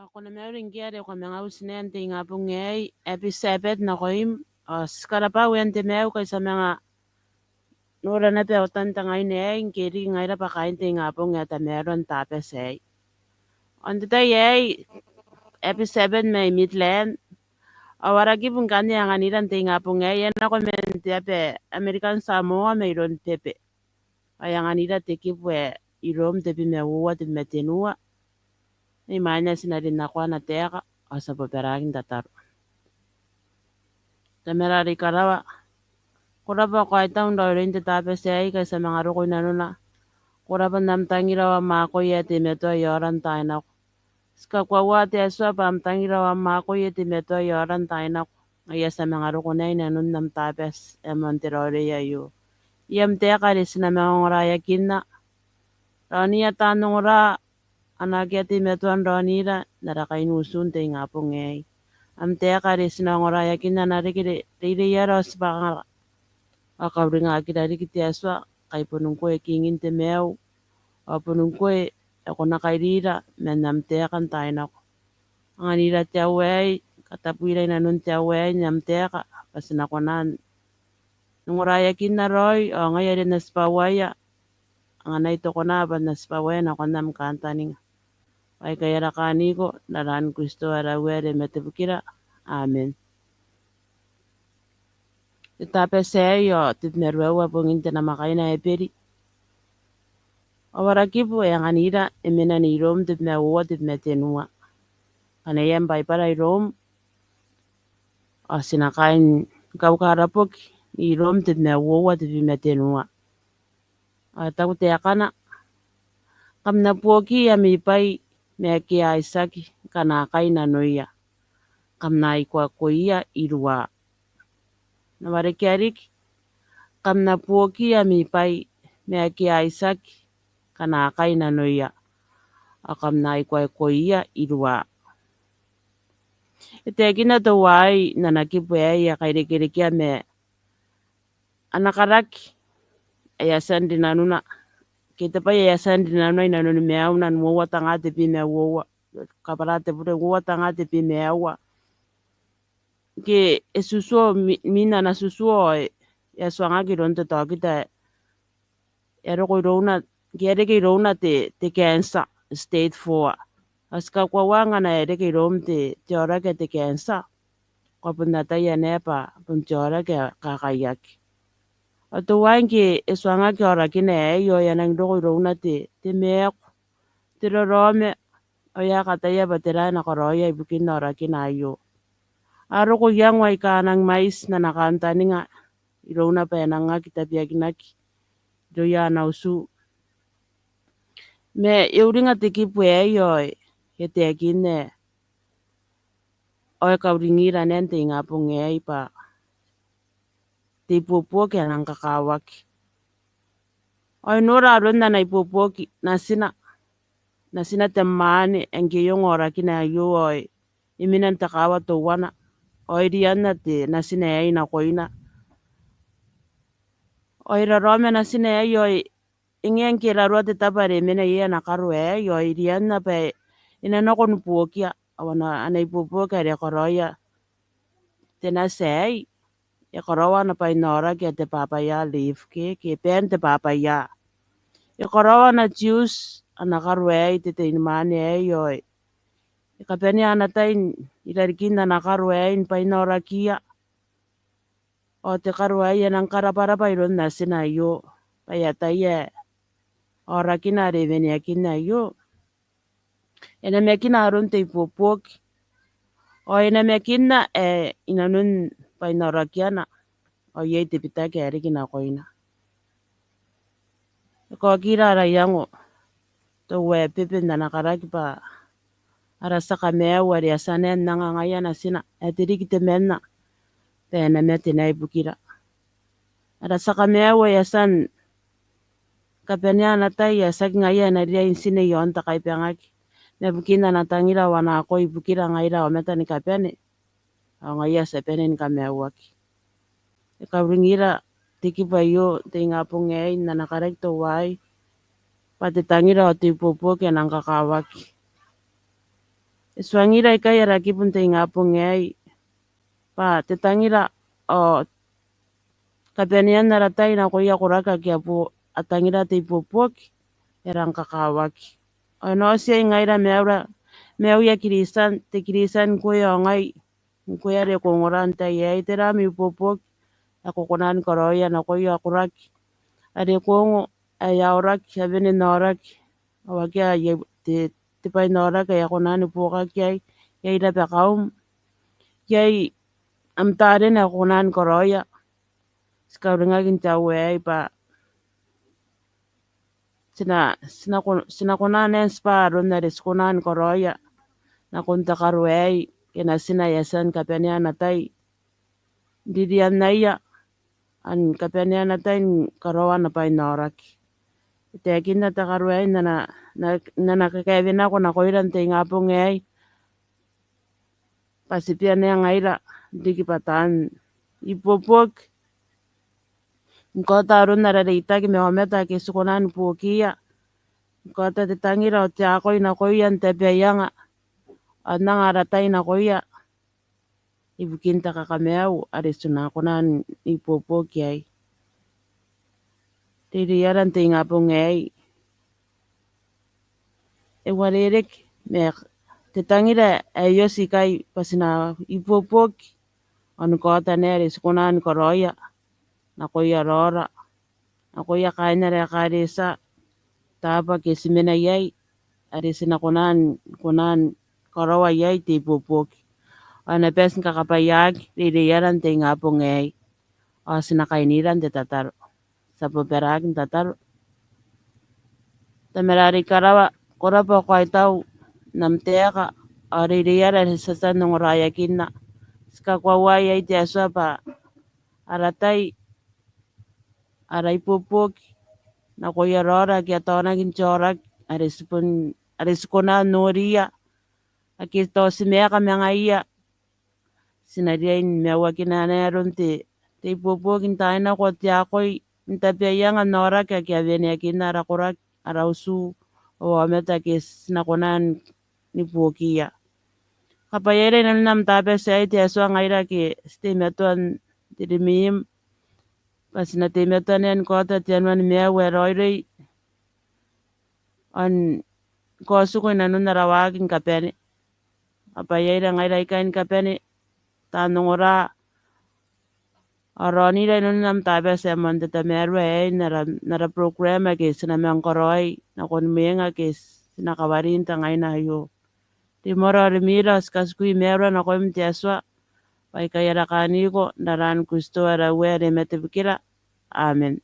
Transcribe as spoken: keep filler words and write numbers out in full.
Ao ko na mauri ngkoe are ko a manga uti n te ingabong aei, happy Sabbath nakoim. Ao ti karabwa n te maiu ngkai ti a manga nora naba otan te ngaina aei, ngke e riki ngaira bwa kaain te ingabong ae tamaroa n Tabati aei. Ao n te tai aei, happy Sabbath mai Midland. Ao ara kibu ngkanne ae anganira n te ingabong aei, e nako man te aba American Samoa mairoun Bebe. Ao e anganira te kibu ae I-Rom tebwi ma uoua tebwi ma tenua. Imwain ae ti na rin nakon ana taeka, ao ti a bobaraaki n tataro. Tamara are i karawa, ko rabwa, ko a tau n raoiroi n te Tabati aei ngkai ti a manga roko i nanona. Ko rabwa n am tangira ao am akoi ae teimatoa i aora n taai nako. Ti kakoaua te Atua bwa am tangira ao am akoi ae teimatoa i aora n taai nako, ngaia ti a manga roko naba i nanon am Tabati ae moan te raoiroi aio. Iai am taeka are ti na manga ongoraeakinna. Raoniia taan ongora, ana akea teimatoa n raonira n ara kainiutu n te ingabong aei. Am taeka are ti na ongoraeakinna e na reke re-, reireiara ao tibwangara. Ao kauringakira riki te Atua, ngkai bon ngkoe Kingin te maiu, ao bon ngkoe ae ko na kairira man am taeka n taai nako. Anganira te aoa aei, katabuira i nanon te aoa aei n am taeka, bwa ti na kona n ongoraeakinna raoi, ao ngaia are N na tibwaia, anganai te kona bwa N na tibwaia nakon am kantaninga. Aikai ara kaaniko, n aran Kristo ara Uea are mate ibukira. Amen. Te Tabati aei ao tebwi ma ruaiwa bongin te namwakaina ae Eberi. Ao ara kibu ae anganira e mena n I-Rom tebwi ma uoua tebwi ma tenua. Ngkana iai am Baibara I-Rom, ao ti na kaai ni kauka ara boki, I-Rom tebwi ma uoua tebwi ma tenua. Ao e taku taekana: Kam na buoki ami bwai ma ake a itiaki ngkana a kai nanoia, kam na ikoakoia iruwa. N na warekia riki: Kam na buoki ami bwai ma ake a itiaki ngkana a kai nanoia, ao kam na ikoakoia iruwa. E taekinna teuaei n ana kibu aei ae kairekerekea ma ana karaki ae a tia n rinanona, ke te bwai ae a tia n rinanona i nanoni maiuna n uoua tenga tebwi ma uoua, kabwara te bure, uoua tenga tebwi ma aua. Ngke e tutuo, mi-, mwin ana tutuo ao e a tuangaki iroun te taokita ae e a roko irouna, ngke e a reke irouna te, te cancer, stage four. Ao ti kakoaua ngkana e reke iroum te, te aoraki ae te cancer, ko a bon ataia naba bwa bon te aoraki ae kakaiaki. Ao teuaei ngke e tuangaki aorakina aei ao e a nangi roko irouna te, te maaku, te raraoma, ao e a kataia bwa tera ae e na karaoia ibukin aorakina aio. A roko iango aika a nangi mwaiti n ana kantaninga irouna bwa e nang aki tabeakinaki irouia ana utu. Ma e uringa te kibu aei ao e taekinna, ao e kauringira naba n te ingabong aei bwa te ibuobuoki ae nang kakawaki. Ao e nora aron ana ibuobuoki natina, natina te mwaane ae ngke e ongo aorakina aio ao e mena n te kaawa teuana, ao e rianna te natina aei nakoina. Ao e raraoma natina aei ao e ngae ngke e raroa te tabo are e mena iai ana karo aei, ao e rianna bwa e na nako ni buokia, ao ana, ana ibuobuoki are e karaoia te nati aei, e karaoa ana bwainaoraki ae te bwabwaia, leaf, ke, ke baan te bwabwaia. E karaoa ana juice ana karo aei, te teinimwaane aei, ao e kabanea ana tai n irarikin ana karo aei ni bwainaorakiia. Ao te karo aei e nang karabwarabwa iroun natina aio bwa e ataia ae aorakina are e weneakina aio e namakina aron te ibuobuoki. Ao e namakinna ae i nanon bwainaorakiana ao iai te bitaki ae riki nakoina. E kaokira ara iango teuae Bebe n ana karaki bwa ara tia kamaiu are e a tia n anga ngaia natina ae te riki temanna bwa e na mate naba ibukira. Ara tia kamaiu ae e a tia ni kabanea ana tai ae tiaki ngaia ae e na riai n tine i aon te kaibangaki, ma ibukin ana tangira ao ana akoi ibukira ngaira aomata ni kabane, ao ngaia ti a bane ni kamaiuaki. E kauringira te kibu aio n te ingabong aei n ana karaki teuaei bwa te tangira ao te ibuobuoki ae nang kakawaki. E tuangira ikai ara kibu n te ingabong aei bwa te tangira ao kabanean ara tai nakoia koraki ake a bo-, a tangira te ibuobuoki e rang kakawaki. Ao e na oti iai ngaira maiura, maiuia Kristian, te Kristian ngkoe ao ngai, ngkoe are ko ongora n te tai aei, tera am ibuobuoki ae ko kona ni karaoia nakoia koraki are ko ongo ae aoraki, a wene n aoraki, ao akea iai te, te bwai n aoraki ae a kona ni buokaki iai, iai rabakaum, iai am tarena ae ko kona ni karaoia. Ti kauringaki n te aoa aei bwa ti na, ti na ko-, ti na kona n tibwa aron are ti kona ni karaoia nakon te karo aei, ke natina ae a tia ni kabanea ana tai n ririannaia, ao ni kabanea ana tai ni karaoa ana bwai n aoraki. E taekinna te karo aei n ana, n ana, n ana kakaewenako nakoira n te ingabong aei bwa ti bia anea ngaira riki bwa taan ibuobuoki ni kaota aron ara reitaki ma aomata ake ti kona ni buokiia, ni kaota te tangira ao te akoi nakoia n tabeaianga ao n anga ara tai nakoia ibukin te kakamaiu are ti na kona n ibuobuoki iai. Reireiara n te ingabong aei e uarereke ma te tangira ae oti ikai bwa ti na ibuobuoki ao ni kaota anne are ti kona ni karaoia nakoia raora, nakoia kaain ara ekaretia, taabo ake ti mena iai, are ti na kona n, kona ni karaoa iai te ibuobuoki. Ao e na bati ni kakabwaiaki reireiara n te ingabong aei. Ao ti na kainira n te tataro. Ti a bobaraki n tataro. Tamara are i karawa, ko rabwa, ko kaitau n am taeka ao reireiara are ti a tia n ongoraeakinna. Ti kakoaua iai te Atua bwa ara tai, ara ibuobuoki nakoia raora ake a taonaki n te aoraki are ti bon, are ti kona n noriia, ake tao ti maeka ma ngaiia, ti na riai ni maiuakina n aron te, te ibuobuoki n taai nako, te akoi n tabeaianga n aoraki ake a weneakina ara koraki, ara utu ao aomata ake ti na kona n ni buokiia. Kabwaiaira i nanon am Tabati aei te Atua ngaira ake ti teimatoa n te rimwiim, bwa ti na teimatoa ni kaota te anua ni maiu ae raoiroi ao ni kaotiko i nanon ara waaki ni kabane. Kabwaiaira ngaira aikai ni kabane, taan ongora, ao raonira i nanon am Tabati ae moan te tamaroa aei n ara, n ara program ake ti na manga karaoi nakon mwenga ake ti na kawari n te ngaina aio. Rimwara ao rimwira ao ti katikui maiura nakoim te Atua, bwa aikai ara kaniko n aran Kristo ara Uea are mate ibukira. Amen.